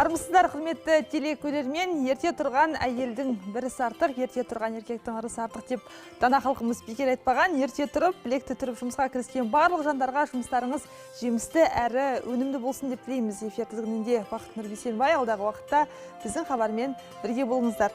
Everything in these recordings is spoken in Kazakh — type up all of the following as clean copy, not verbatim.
Армысыздар, құрметті телекөрермен, ерте тұрған әйелдің бірісі артық, ерте тұрған еркектің ырысы артық деп дана халқымыз бекер айтпаған. Ерте тұрып, білекті түріп жұмысқа кіріскен барлық жандарға жұмыстарыңыз жемісті әрі өнімді болсын деп тілейміз. Эфир тізгінінде Бақыт Нұрбейсенбай, алдағы уақытта біздің хабармен бірге болыңыздар.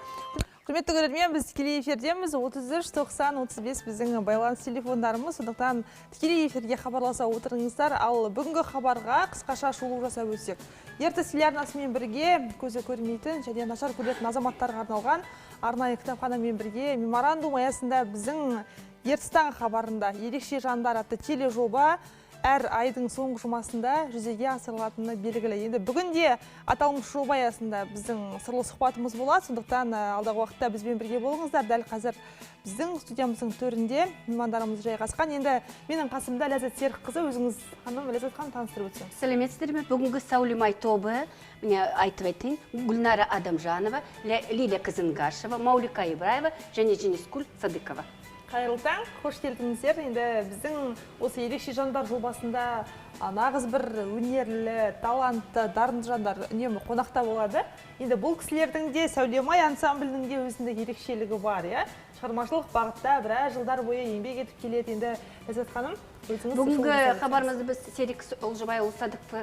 Құрметті көрермен, біз тікелей эфирдеміз. 33 90 35 біздің байланыс телефондарымыз. Сондықтан тікелей эфирге хабарласа отырыңыздар. Ал бүгінгі хабарға қысқаша шолу жасап өтсек. Ертіс телеарнасымен бірге көзі көрмейтін және нашар көретін азаматтарға арналған арнайы кітапханамен бірге меморандум аясында біздің Ертіс таңы хабарында ерекше жандар атты тележоба әр айдың соңғы жұмасында жүзеге асырылатыны белгілі. Енді бүгін де аталмыш жоба аясында біздің сырлы сұхбатымыз болады. Сондықтан алдағы уақытта бізбен бірге болыңыздар. Дәл қазір біздің студиямыздың төрінде меймандарымыз жайғасқан. Енді менің қасымда Ләззат Серікқызы, өзіңіз ханым, Ләззат ханым, таныстырып өтсеңіз. Сәлеметсіздер ме? Бүгінгі Сәулемай тобы, міне айтып айтайын, Гүлнара Адамжанова, Лилия Кызынгашева, Маулика Ибраева және Женискүл Садыкова. Қайырлы таң, қош келдіңіздер. Енді біздің осы ерекше жандар жобасында нағыз бір өнерлі, талантты, дарынды жандар үнемі қонақта болады. Енді бұл кісілердің де Сәулемай ансамблінің де өзіндік ерекшелігі бар, иә? Шығармашылық бағытта біраз жылдар бойы еңбек етіп келеді. Енді Ләззат ханым, өзіңіз бүгінгі хабарымызды біз Серік Олжабайұлы Садықовқа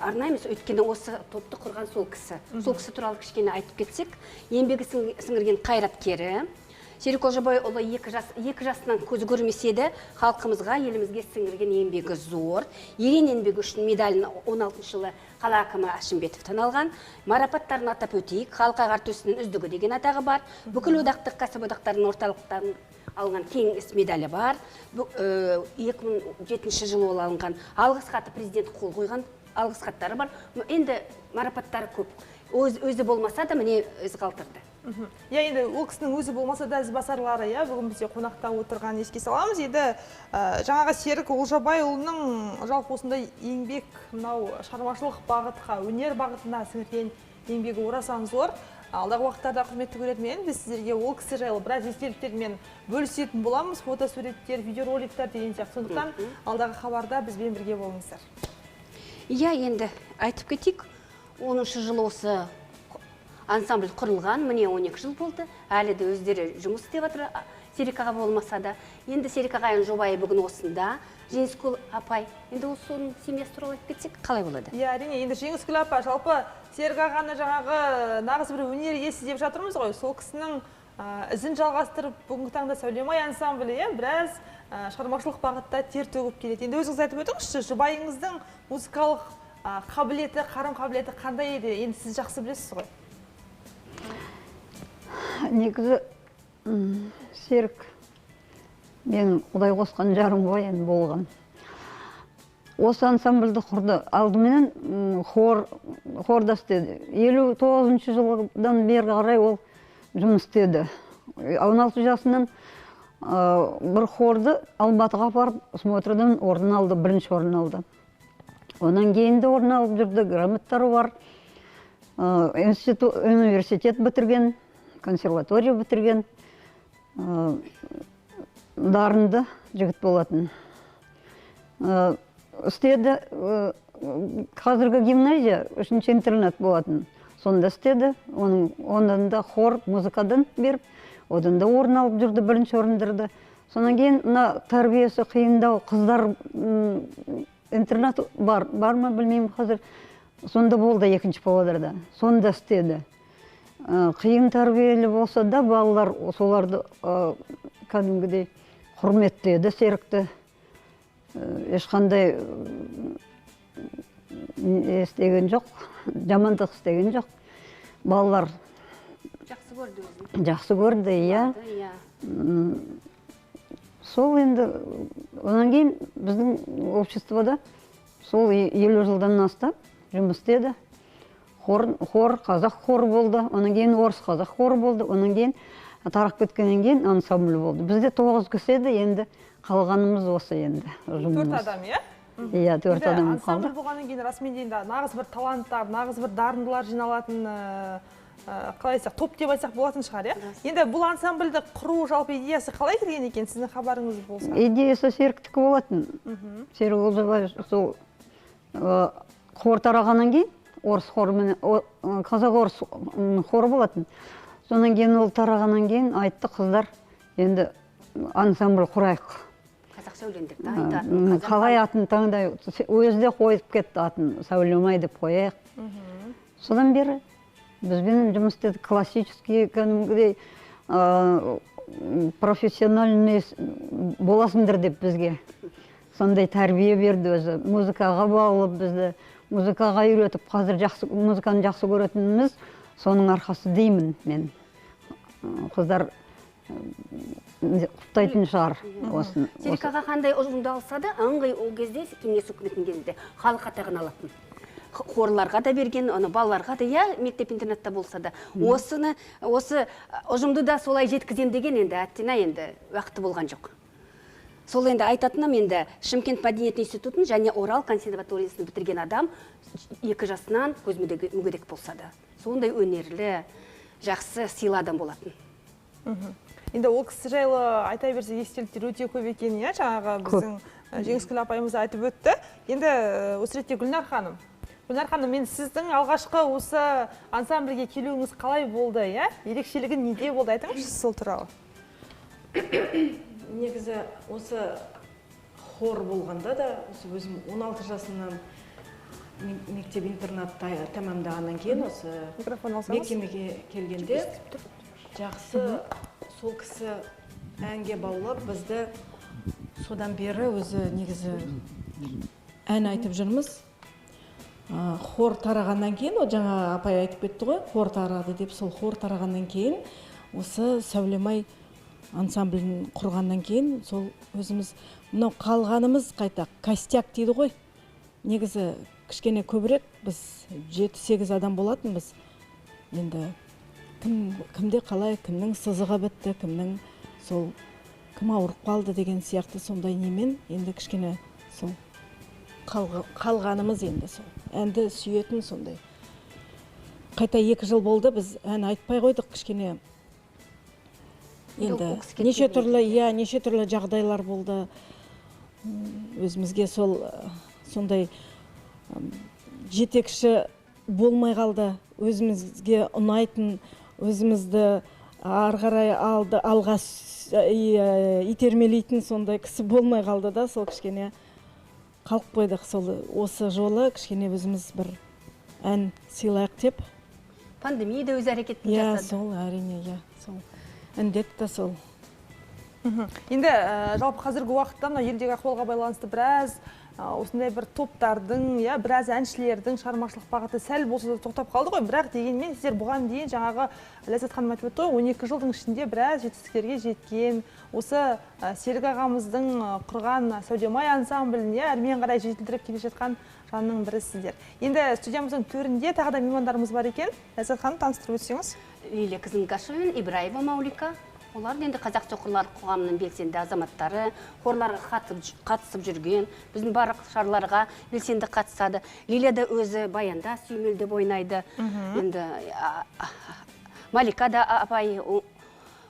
арнаймыз, өйткені осы топты құрған сол кісі. Сол кісі туралы кішкене айтып кетсек, еңбегі сіңірген қайраткері. Серік Олжабайұлы екі жасынан көзі көрмесе де, халқымызға, елімізге сіңірген еңбегі зор. Ерен еңбегі үшін медалін 16 жылы қала әкімі Әшімбетовтен алған. Марапаттарын атап өтейік, халық ағартушысының үздігі деген атағы бар. Бүкіл одақтық кәсіподақтардың орталықтан алған кеңес медалі бар. 2007 жылы ол алынған алғыс хаты, президент қол қойған алғыс хаттары бар. Енді марапаттары көп. Өзі болмаса да міне із қалдырды. Иә, енді ол кісінің өзі болмаса да ізбасарлары, иә, бүгін бізде қонақта отырған еске саламыз. Енді жаңағы Серік Олжабайұлының жалпы осындай еңбек, мынау шығармашылық бағытқа, өнер бағытына сіңірген еңбегі орасан зор. Алдағы уақыттарда, құрметті көрермен, біз сіздерге ол кісі жайлы біраз естеліктермен бөлісетін боламыз, фотосуреттер, видеороликтер деген сияқты. Сондықтан алдағы хабарда бізбен бірге болыңыздар. Иә, енді айтып кетейік, 10 жылы осы ансамбль құрылған, міне 12 жыл болды, әлі де өздері жұмыс істеп жатыр, Серік аға болмаса да. Енді Серік ағайын жұбайы бүгін осында, Жеңіскүл апай. Енді осы соның семьясы туралы айтып кетсек, қалай болады? Иә, әрине, енді Жеңіскүл апа, жалпы Серік ағаны жаңағы нағыз бір өнер иесі деп жатырмыз ғой, сол кісінің ізін жалғастырып, бүгінгі таңда Сәулемай ансамблі, иә, біраз шығармашылық бағытта тер төгіп келеді. Енді өзіңіз айтып өтіңізші, жұбайыңыздың музыкалық қабілеті, қарым қабілеті қандай еді? Енді сіз жақсы білесіз ғой. Негізі Серік менің Құдай қосқан жарым ғой енді болған. Осы ансамбльді құрды. Алдыменен хорда істеді. 59 жылдан бері қарай ол жұмыс істеді. 16 жасынан бір хорды Алматыға апарып, смотрдан орын алды, бірінші орын алды. Онан кейін де орын алып жүрді, грамоттары бар. Университет бітірген, консерватория бітірген, дарынды жігіт болатын. Істеді, қазіргі гимназия үшінші интернат болатын. Сонда істеді, ондан да хор, музыкадан беріп, одан да орын алып жүрді, бірінші орындарды. Сонан кейін мына тәрбиесі қиындау, қыздар интернат бар ма білмеймін қазір. Сонда болды екінші Павлодарда, сонда істеді. Қиын тәрбиелі болса да балалар соларды кәдімгідей құрметтеді Серікті. Ешқандай істеген жоқ, жамандық істеген жоқ. Балалар жақсы көрді өзін. Жақсы көрді, иә. Сол енді, одан кейін біздің обществода сол 50 жылдан астам жұмыс істеді. Хор, қазақ хоры болды, одан кейін орыс қазақ хоры болды, одан кейін тарап кеткеннен кейін ансамбль болды. Бізде 9 кісі еді, енді қалғанымыз осы енді. 4 адам, иә? Иә, 4 адам қалды. Ансамбль болғаннан кейін расымен де енді нағыз бір таланттар, нағыз бір дарындылар жиналатын, қалай айтсақ, топ деп айтсақ болатын шығар, иә? Енді бұл ансамбльді құру жалпы идеясы қалай келген екен, сіздің хабарыңыз болса? Идеясы Серіктікі болатын. Серік Олжабаев сол хор тарағаннан кейін Орыс хоры, қазақ орыс хоры болатын. Содан кейін ол тарағаннан кейін айтты, қыздар, енді ансамбль құрайық. Қазақ сәулендерді айтатын. Қалай атын таңдай, өзі де қойып кетті атын, Сәулемай деп қояйық. Содан бері бізбен жұмыс істедік, классический, кәдімгідей профессиональный боласыңдар деп бізге. Сондай тәрбие берді өзі, музыкаға баулып бізді, музыкаға үйретіп, қазір жақсы, музыканы жақсы көретініміз соның арқасы деймін мен. Қыздар құптайтын шығар осыны. Серік аға қандай ұжымды алса да, ыңғай ол кезде кеңес үкіметінің кезінде халық атағын алатын. Хорларға да берген, оны балаларға да, иә, мектеп-интернатта болса да. Осыны, осы ұжымды да солай жеткізем деген енді әттең енді уақыты болған жоқ. Сол енді айтатыным, енді Шымкент мәдениет институтын және Орал консерваториясын бітірген адам 2 жасынан көз мүгедек болса да. Сондай өнерлі, жақсы, сыйлы адам болатын. Енді ол кісі жайлы айта берсек, естеліктер өте көп екен, иә, жаңағы біздің Жеңіскүл апайымыз айтып өтті. Енді осы ретте Гүлнар ханым. Гүлнар ханым, мен сіздің алғашқы осы ансамбльге келуіңіз қалай болды, иә? Ерекшелігі неде болды, айтыңызшы сол туралы. Негізі осы хор болғанда да, осы өзім 16 жасымнан мектеп интернат тәмамдағаннан кейін осы мекемеге келгенде жақсы сол кісі әнге баулап бізді, содан бері өзі негізі ән айтып жүрміз. Хор тарағаннан кейін, о жаңа апай айтып кетті ғой, хор тарады деп, сол хор тарағаннан кейін осы Сәулемай ансамблін құрғаннан кейін сол өзіміз мынау қалғанымыз қайта костяк дейді ғой. Негізі кішкене көбірек біз 7-8 адам болатынбыз. Енді кімде қалай, кімнің сызығы бітті, кімнің сол кім ауырып қалды деген сияқты сондай немен енді кішкене сол қалғанымыз енді сол әнді сүйетін сондай. Қайта 2 жыл болды біз ән айтпай қойдық кішкене. Енді неше түрлі, иә, неше түрлі жағдайлар болды. Өзімізге сол сондай жетекші болмай қалды. Өзімізге ұнайтын, өзімізді ары қарай алға итермелейтін сондай кісі болмай қалды да, сол кішкене қалып қойдық. Сол осы жолы кішкене өзіміз бір ән сыйлайық деп. Пандемия да өз әрекетін жасады. Иә, сол әрине, иә, сол. Індет те сол. Енді жалпы қазіргі уақытта мына елдегі ахуалға байланысты біраз осындай бір топтардың, иә, біраз әншілердің шығармашылық бағыты сәл болса да тоқтап қалды ғой. Бірақ дегенмен сіздер бұған дейін жаңағы Ләззат ханым айтып өтті ғой, 12 жылдың ішінде біраз жетістіктерге жеткен осы Серік ағамыздың құрған Сәулемай ансамблін, иә, әрмен қарай жетілдіріп келе жатқан жанның бірі сіздер. Енді студиямыздың төрінде тағы да меймандарымыз бар екен. Ләззат ханым, таныстырып өтсеңіз. Лилия Кызынгашева мен Ибраева Маулика. Олар енді қазақ соқырлар қоғамының белсенді азаматтары, хорларға қатысып жүрген, біздің барлық шараларға белсенді қатысады. Лилия да өзі баянда сүйемелдеп ойнайды. Енді Малика да апай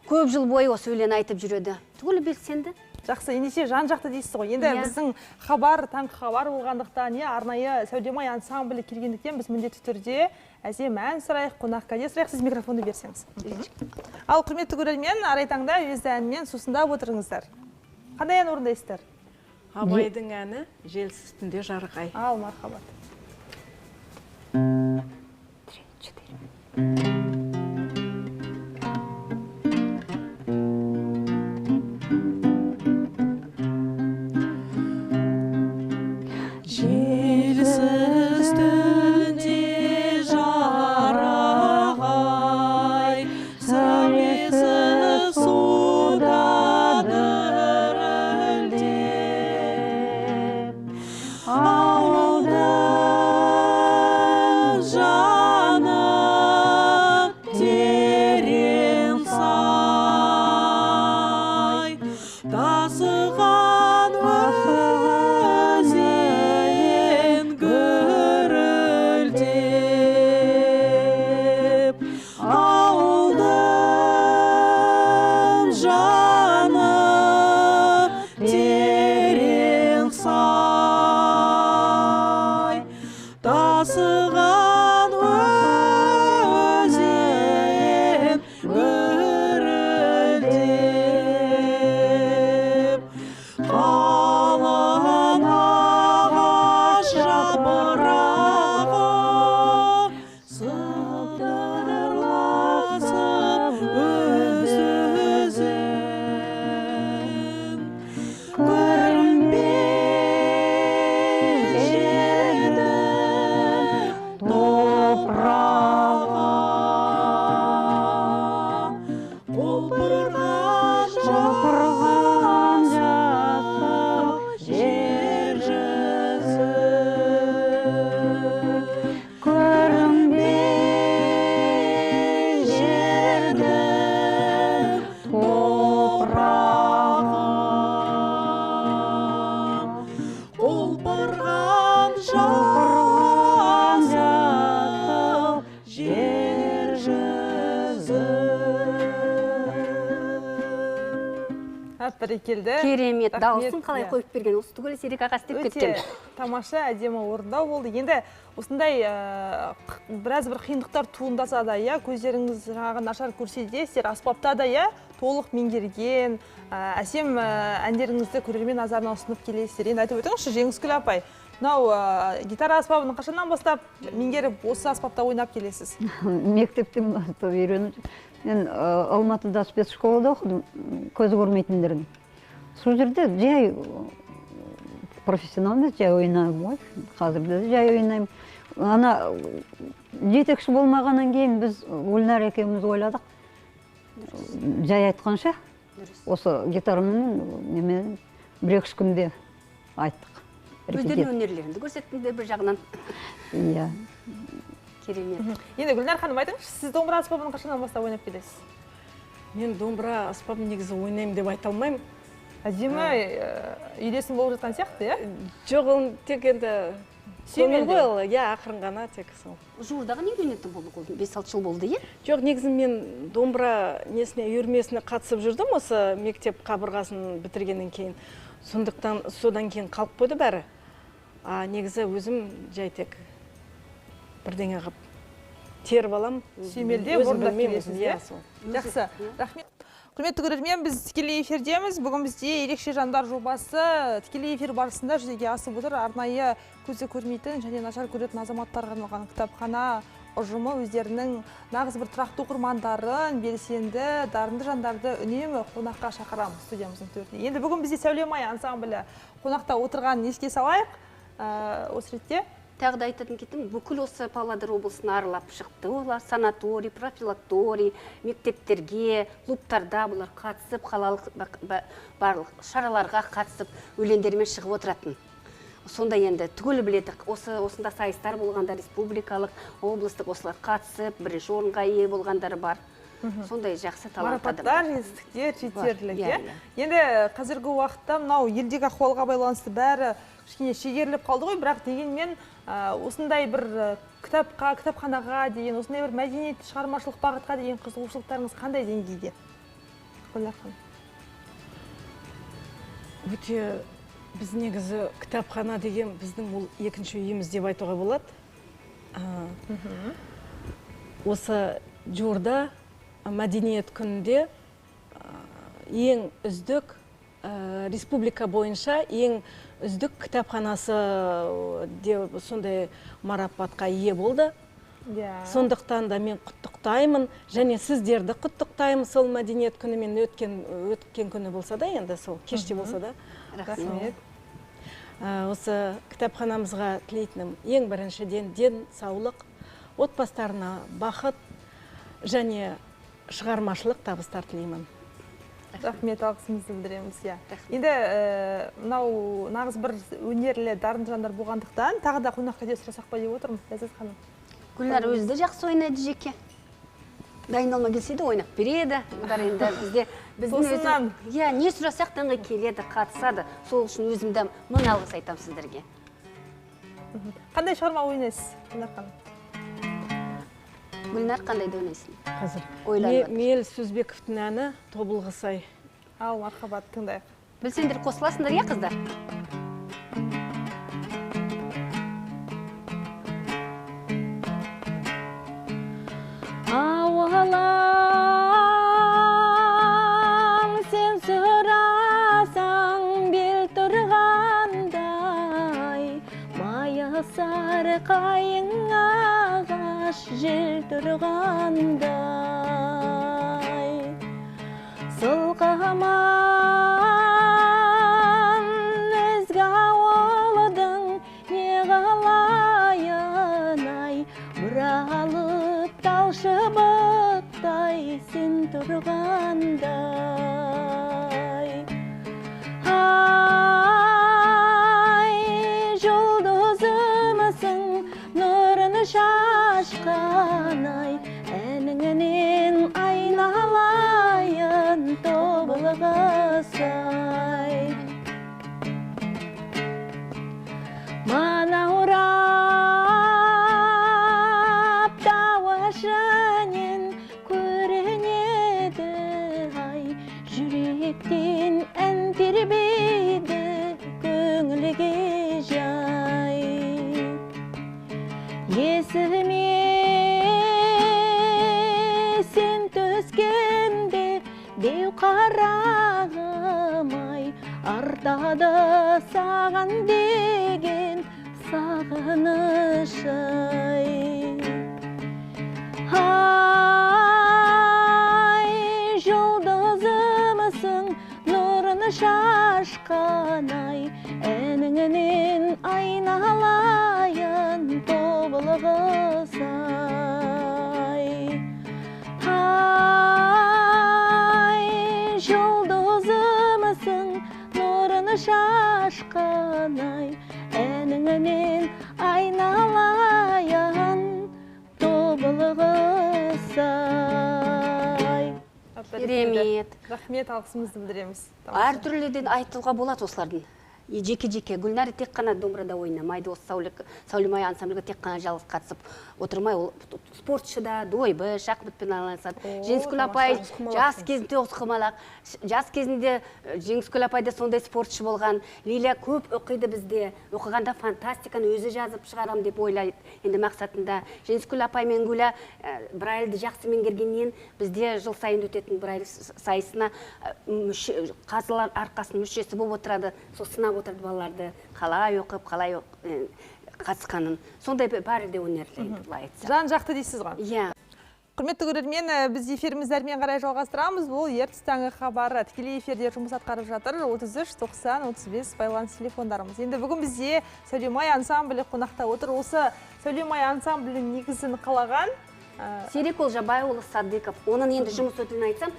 көп жыл бойы осы өлең айтып жүреді. Түгелі белсенді. Жақсы, ендеше жан-жақты дейсіз ғой. Енді біздің хабар, таңғы хабар болғандықтан, арнайы Сәулемай ансамблі келгендіктен біз міндетті түрде әсем ән сұрайық, қонақ кәде сұрайық, сіз микрофонды берсеңіз. Ал құрметті көрермен, арай таңда өз әнмен сусындап отырыңыздар. Қандай ән орындайсыздар? Абайдың әні «Желсіз түнде жарық ай». Ал, мархабат. 3, 4. Терең сай, тасыған Рахмат, бәрекелді. Керемет, дауысын қалай қойып берген, осы түгелі Серік аға істеп кеткен. Өте тамаша, әдемі орындау болды. Енді осындай біраз бір қиындықтар туындаса да, иә, көздеріңіз жаңағы нашар көрсе де, сіздер аспапта да, иә, толық меңгерген, әсем әндеріңізді көрермен назарына ұсынып келесіздер. Енді айтып өтіңізші, Жеңіскүл апай, мынау гитара аспабын қашаннан бастап меңгеріп, осы аспапта ойнап келесіз? Мектептен бастап үйреніп. Мен Алматыда спецшколада оқыдым, көзі көрмейтіндердің. Сол жерде жай профессионал емес, жай ойнаймын ғой. Қазір де жай ойнаймын. Ана жетекші болмағаннан кейін біз Гүлнар екеуміз ойладық. Жай айтқанша, осы гитарамен немен бір-екі күнде айттық. Өздерінің өнерлеріңді көрсеттіңдер бір жағынан. Иә. Керемет. Енді Гүлнар ханым, айтыңызшы, сіз домбыра аспабын қашаннан бастап ойнап келесіз? Мен домбыра аспабын негізі ойнаймын деп айта алмаймын. Әдемі үйлесім болып жатқан сияқты, иә? Жоқ, ол тек енді көңіл ғой ол, иә, ақырын ғана тек сол. Жуырда ғана үйренетін болдық ол, 5-6 жыл болды, иә? Жоқ, негізі мен домбыра несіне, үйірмесіне қатысып жүрдім осы мектеп қабырғасын бітіргеннен кейін. Сондықтан содан кейін қалып қойды бәрі. А негізі өзім жай тек бірдеңе қып теріп алам. Сүйемелдеп орындап келесіз, иә? Жақсы, рахмет. Құрметті көрермен, біз тікелей эфирдеміз. Бүгін бізде ерекше жандар жобасы тікелей эфир барысында жүзеге асып отыр. Арнайы көзі көрмейтін және нашар көретін азаматтарға арналған кітапхана ұжымы өздерінің нағыз бір тұрақты оқырмандарын, белсенді, дарынды жандарды үнемі қонаққа шақырамыз студиямыздың төріне. Енді бүгін бізде Сәулемай ансамблі қонақта отырғанын еске салайық. Осы ретте Тағы да айтатын кеттім, бүкіл осы Павлодар облысын аралап шықты. Олар санаторий, профилакторий, мектептерге, клубтарда бұлар қатысып, қалалық барлық шараларға қатысып, өлеңдерімен шығып отыратын. Сонда енді түгел біледі, осында сайыстар болғанда республикалық, облыстық осылар қатысып, бірінші орынға ие болғандары бар. Сондай жақсы талант адамдар. Марапаттар, жетістіктер жетерлік, иә? Енді қазіргі уақытта мынау елдегі ахуалға байланысты бәрі кішкене шегеріліп қалды ғой, бірақ дегенмен осындай бір кітапқа, кітапханаға деген, осындай бір мәдениет, шығармашылық бағытқа деген қызығушылықтарыңыз қандай деңгейде? Гүлнар ханым. Өте біз негізі кітапхана деген біздің ол екінші үйіміз деп айтуға болады. Осы жуырда мәдениет күнінде ең үздік республика бойынша ең үздік кітапханасы деп сондай марапатқа ие болды. Сондықтан да мен құттықтаймын және сіздерді құттықтаймын сол мәдениет күнімен өткен күні болса да, енді сол кеште болса да. Рахмет. Осы кітапханамызға тілейтінім ең біріншіден ден саулық, отбасыларына бақыт және шығармашылық табыстар тілеймін. Рахмет, алғысымызды білдіреміз. Енді мынау нағыз бір өнерлі дарынды жандар болғандықтан тағы да қонаққа де сұрасақ па деп отырмын, Ләззат ханым. Гүлнар өзі де жақсы ойнайды жеке. Дайындалма келсе де ойнап береді. Бұлар енді бізде біздің иә, не сұрасақ та келеді, қатысады. Сол үшін өзім де мың алғыс айтамын сіздерге. Қандай шығарма ойнайсыз, Гүлнар ханым? Гүлнар, қандай да ойнайсың? Қазір. Мел Сөзбековтің әні Тобылғы сай. Ал, мархабат, тыңдайық. Білсеңдер қосыласыңдар, иә, қыздар? Ауылым, сен сұрасаң бел тұрғандай, майасар қайың ағаш жел тұрғандай. Сылқыман өзге ауылдың не қылайын ай, бұралып тал шыбықтай сен тұрғандай. Ай, жұлдызымсың, нұрын шашқан ай, әніңнен айналайын тобылғы сай. Манаурап тау ішінен көрінеді ай, жүректен Ән тербейді көңілге жай. Есіме сен түскенде деу қарағым ай, артады саған деген сағыныш ай. Ай, жұлдызымсың, нұрын шашқан ай, әніңнен айналайын тобылғы сай. Ай, жұлдызымсың, нұрын шашқан ай, әніңнен айналайын тобылғы сай. Керемет. Рахмет, алғысымызды білдіреміз. Әртүрліден айтуға болады осылардың. Жеке-жеке. Гүлнар тек қана домбырада ойнамайды, осы Сәулемай ансамбльге тек қана жалғыз қатысып отырмай, ол спортшы да, дойбы, шахматпен айналысады. Жеңіскүл апай жас кезінде тоғызқұмалақ, жас кезінде Жеңіскүл апай да сондай спортшы болған. Лилия көп оқиды бізде, оқығанда фантастиканы өзі жазып шығарам деп ойлайды. Енді мақсатында Жеңіскүл апай мен Гүля Брайльді жақсы меңгергеннен бізде жыл сайын өтетін Брайль сайысына қазылар арқасының мүшесі болып отырады, сол сынап отырды балаларды қалай оқып, қалай қатысқанын. Сондай бәрі де өнерлі енді былай айтсақ. Жан жақты дейсіз ғой. Иә. Құрметті көрермен, біз эфирімізді әрмен қарай жалғастырамыз. Бұл Ертіс таңғы хабары тікелей эфирде жұмыс атқарып жатыр. 33 90 35 байланыс телефондарымыз. Енді бүгін бізде Сәулемай ансамблі қонақта отыр. Осы Сәулемай ансамблінің негізін қалаған Серік Олжабайұлы Садықов. Оның енді жұмыс өтілін айтсам,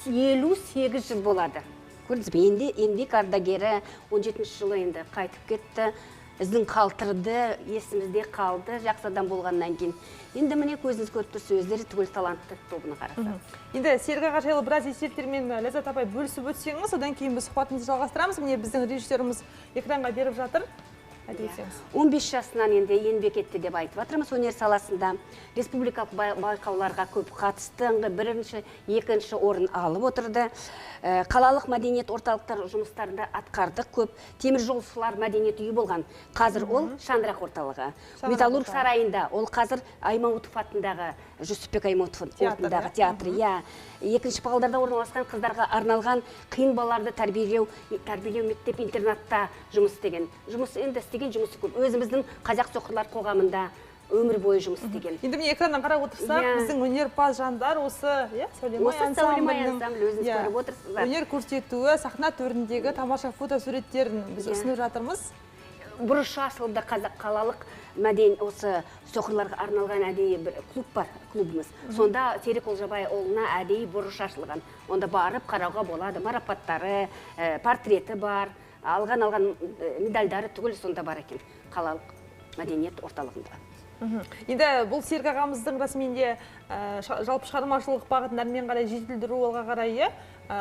58 жыл болады. Көрдіңіз бе, енді еңбек ардагері, 17 жылы енді қайтып кетті, ізін қалтырды, есімізде қалды, жақсы адам болғаннан кейін. Енді міне көзіңіз көріп тұрсыз, өздері түгел талантты тобына қарасаңыз. Енді Серік аға жайлы біраз естеліктермен Ләззат апай бөлісіп өтсеңіз, одан кейін біз сұхбатымызды жалғастырамыз. Міне біздің режиссеріміз экранға беріп жатыр. Айтып өтсеңіз. 15 жасынан енді еңбек етті деп айтып жатырмыз өнер саласында. Республикалық байқауларға көп қатысты, бірінші, екінші орын алып отырды. Қалалық мәдениет орталықтары жұмыстарында атқардық көп. Теміржолшылар мәдениет үйі болған. Қазір ол Шаңырақ орталығы. Металлург сарайында, ол қазір Аймауытов атындағы, Жүсіпбек Аймауытов атындағы театр. Иә. Екінші Павлодарда орналасқан қыздарға арналған қиын балаларды тәрбиелеу мектеп интернатта жұмыс істеген. Жұмыс енді істеген жұмысы көп. Өзіміздің қазақ соқырлар қоғамында өмір бойы жұмыс істеген. Енді міне экраннан қарап отырсақ, біздің өнерпаз жандар осы, Сәулемай ансамблі өзіңіз көріп отырсыздар. Өнер көрсетуі, сахна төріндегі тамаша фотосуреттерін біз ұсынып жатырмыз. Бұрыш асылда қазақ қалалық мәдени осы соқырларға арналған әдейі бір клуб бар, клубымыз. Сонда Серік Олжабайұлына әдейі бұрыш ашылған. Онда барып қарауға болады, марапаттары, портреті бар, алған медальдары түгел сонда бар екен қалалық мәдениет орталығында. Енді бұл Серік ағамыздың расымен де жалпы шығармашылық бағытын әрмен қарай жетілдіру, алға қарай,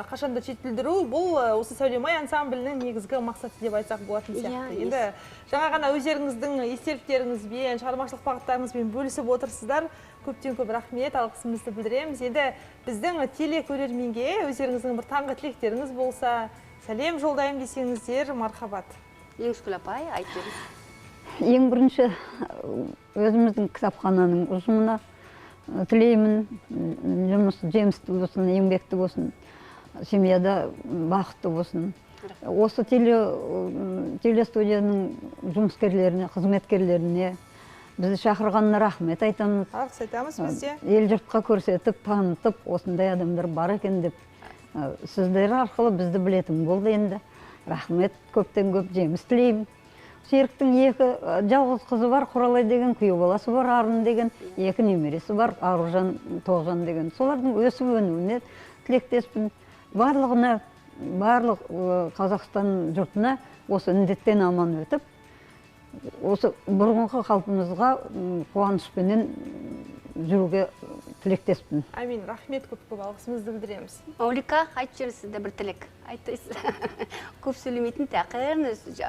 қашанда жетілдіру, бұл осы Сәулемай ансамблінің негізгі мақсаты деп айтсақ болатын сияқты. Енді жаңа ғана өздеріңіздің естеліктеріңізбен, шығармашылық бағыттарыңызбен бөлісіп отырсыздар. Көптен көп рахмет, алғысымызды білдіреміз. Енді біздің телекөрерменге өздеріңіздің бір таңғы тілектеріңіз болса, сәлем жолдаймын десеңіздер, мархабат. Жеңіскүл апай, айтып беріңіз. Ең бірінші өзіміздің кітапхананың ұжымына тілеймін, жұмыс жемісті болсын, еңбекті болсын, семьяда бақытты болсын. Осы телестудияның жұмыскерлеріне, қызметкерлеріне бізді шақырғанына рахмет айтамыз. Алғыс айтамыз біз де. Ел жұртқа көрсетіп, танытып, осындай адамдар бар екен деп сіздер арқылы бізді білетін болды енді. Рахмет, көптен көп жеміс тілеймін. Серіктің екі жалғыз қызы бар, Құралай деген, күйеу баласы бар, Арын деген, екі немересі бар, Аружан, Тоғжан деген. Солардың өсіп өнуіне тілектеспін. Барлығына, барлық Қазақстан жұртына осы індеттен аман өтіп, осы бұрынғы қалпымызға қуанышпенен жүруге тілектеспін. Әмин, рахмет, көп-көп алғысымызды білдіреміз. Маулика, айтып жіберіңіз сізде бір тілек. Айтайсыз. Көп сөйлемейтін, тақырын,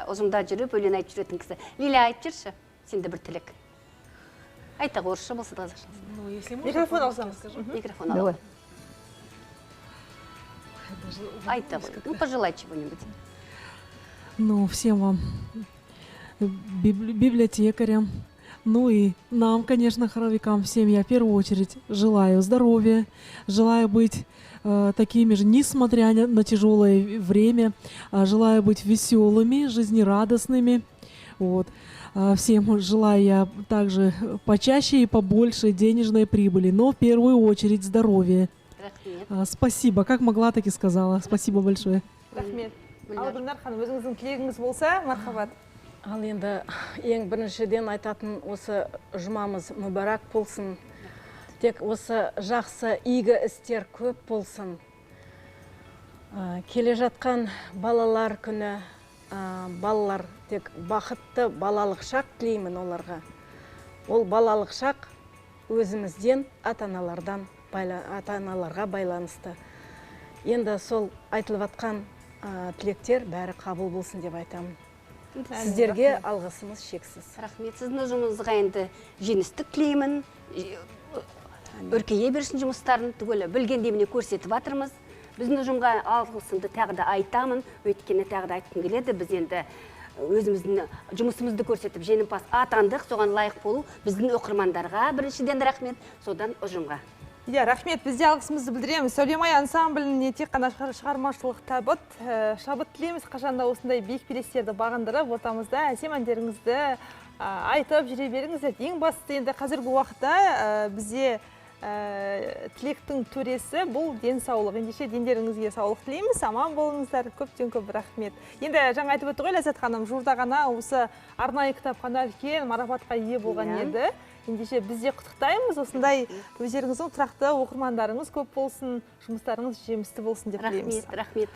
ұзында жүріп, өлең айтып жүретін кісі. Лиля, айтып жіберші, сенде бір тілек. Айтақ, орысша болса да қазақша. Микрофон алсаңыз. Микрофон алып. Айта ғой, ну, пожелай чего-нибудь. Ну, всем вам, библиотекарям, ну и нам, конечно, хоровикам, всем я в первую очередь желаю здоровья, желаю быть такими же, несмотря на тяжелое время, желаю быть веселыми, жизнерадостными. Вот. Всем желаю я также почаще и побольше денежной прибыли, но в первую очередь здоровья. Рахмет. Спасибо, как могла, так и сказала. Спасибо большое. Рахмет. Ал, Гүлнар ханым, өзіңіздің тілегіңіз болса, мархабат. Ал енді ең біріншіден айтатын, осы жұмамыз мүбәрак болсын. Тек осы жақсы игі істер көп болсын. Келе жатқан балалар күні, балалар тек бақытты балалық шақ тілеймін оларға. Ол балалық шақ өзімізден, ата-аналардан, ата-аналарға байланысты. Енді сол айтылып жатқан тілектер бәрі қабыл болсын деп айтамын. Сіздерге алғысымыз шексіз. Рахмет. Сіздің ұжымыңызға енді жеңістік тілеймін. Өркейе берсін жұмыстарын, түгелі білгенде міне көрсетіп жатырмыз. Біздің ұжымға алғысымды тағы да айтамын, өйткені тағы да айтқым келеді. Біз енді өзіміздің жұмысымызды көрсетіп жеңімпаз атандық, соған лайық болу біздің оқырмандарға біріншіден рахмет, содан ұжымға. Иә, рахмет, біз де алғысымызды білдіреміз. Сәулемай ансамбліне тек қана шығармашылық табыт, шабыт тілейміз. Қашанда осындай биік белестерді бағындырып, ортамызда әсем әндеріңізді айтып жүре беріңіздер. Ең бастысы енді қазіргі уақытта бізде тілектің төресі бұл денсаулық. Ендеше дендеріңізге саулық тілейміз, аман болыңыздар, көптен көп рахмет. Енді жаңа айтып өтті ғой Ләззат ханым, жуырда ғана осы арнайы кітапхана үлкен марапатқа ие болған еді. Ендеше біз де құттықтаймыз, осындай өздеріңіздің тұрақты оқырмандарыңыз көп болсын, жұмыстарыңыз жемісті болсын деп тілейміз. Рахмет, рахмет.